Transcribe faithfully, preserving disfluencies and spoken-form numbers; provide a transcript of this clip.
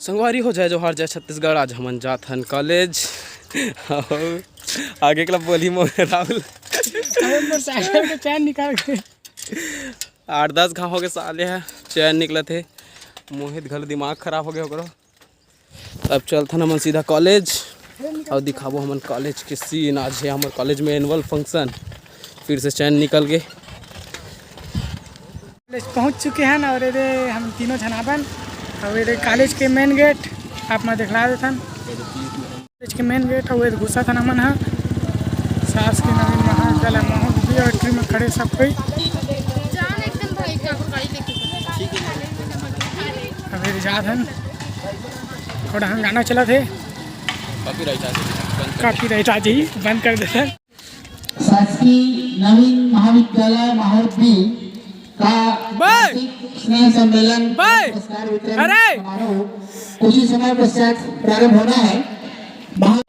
संगवारी हो, जय जोहार, जय छत्तीसगढ़। आज हमन जात हन कॉलेज। अउ आगे के ला बोली मोहे राहुल। अरे, मोर साइकिल के चैन निकाल के। आठ दस घाव हो गए साले ह, चैन निकलत हे। मोहित घलो दिमाग खराब हो गए ओकरो। अब चलथन हमन सीधा कॉलेज अउ दिखाबो हमन कॉलेज के सीन। आज हे हमर कॉलेज में एनुअल फंक्शन, फिर से चैन निकल गए। कॉलेज पहुंच चुके हैं और ये हम तीनों झन आबन। और ये कॉलेज के मेन गेट आप मैं दिखला देथन। कॉलेज के मेन गेट और ये घुसा था हमन हा। शासकीय नवीन महाविद्यालय महोद भी और ट्री में खड़े सब कोई। अभी जात हन, थोड़ा हम गाना चला थे। कॉपीराइट आ जाही, बंद कर। कॉपीराइट आ जाही, बंद कर देथन। शासकीय नवीन महाविद्यालय माहौर बी का बे! वार्षिक स्नेह सम्मेलन बे! पुरस्कार वितरण अरे! समारोह कुछ ही समय पश्चात प्रारंभ होना है। महा-